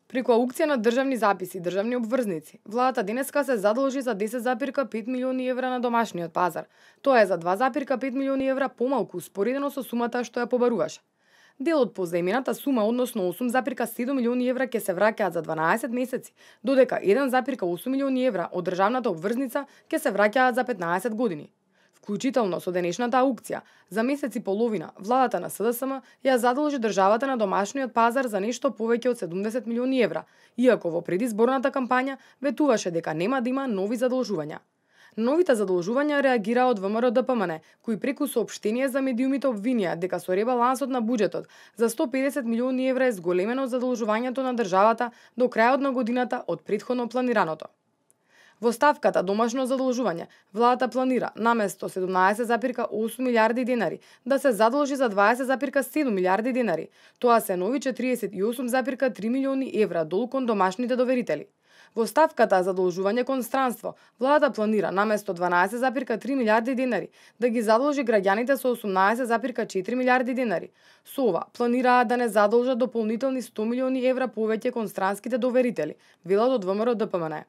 Преку аукција на државни записи и државни обврзници, владата денеска се задолжи за 10,5 милиони евра на домашниот пазар. Тоа е за 2,5 милиони евра помалку успоредено со сумата што ја побаруваше. Дел од позаимената сума, односно 8,7 милиони евра, ќе се враќаат за 12 месеци, додека 1,8 милиони евра од државната обврзница ќе се враќаат за 15 години. Вклучително со денешната аукција, за месец и половина, владата на СДСМ ја задолжи државата на домашниот пазар за нешто повеќе од 70 милиони евра, иако во предизборната кампања ветуваше дека нема да има нови задолжувања. Новите задолжувања реагира од ВМРО-ДПМН, кои преку соопштение за медиумите обвинија дека со ребалансот на буџетот за 150 милиони евра е зголемено задолжувањето на државата до крајот на годината од претходно планираното. Во ставката домашно задолжување, владата планира наместо 17,8 милиарди денари да се задолжи за 20,7 милиарди денари. Тоа се нови 48,3 милиони евра дол кон домашните доверители. Во ставката задолжување кон странство, владата планира наместо 12,3 милиарди денари да ги задолжи граѓаните со 18,4 милиарди денари. Со ова планираат да не задолжат дополнителни 100 милиони евра повеќе кон странските доверители, велат од ВМРО-ДПМН.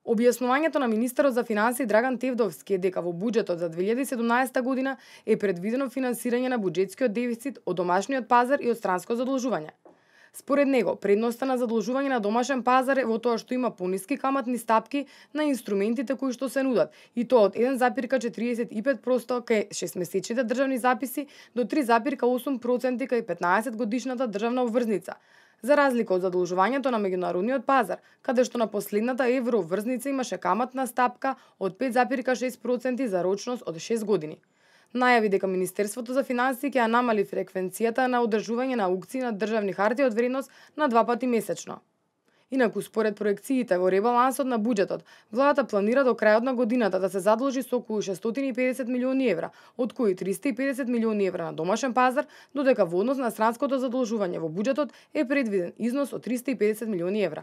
Објаснувањето на министерот за финансии Драган Тевдовски е дека во буџетот за 2017 година е предвидено финансирање на буџетскиот дефицит од домашниот пазар и од странско задолжување. Според него, предноста на задолжување на домашен пазар е во тоа што има пониски каматни стапки на инструментите кои што се нудат, и тоа од 1,45% кај 6-месечните државни записи до 3,8% кај 15-годишната државна обврзница, за разлика од задолжувањето на меѓународниот пазар, каде што на последната еврообврзница имаше каматна стапка од 5,6% за рочност од 6 години. Најави дека Министерството за финансии ќе ја намали фреквенцијата на одржување на аукции на државни харти од вредност на 2 пати месечно. Инаку, според проекциите во ребалансот на буџетот, владата планира до крајот на годината да се задолжи со околу 650 милиони евра, од кои 350 милиони евра на домашен пазар, додека во однос на странското задолжување во буџетот е предвиден износ од 350 милиони евра.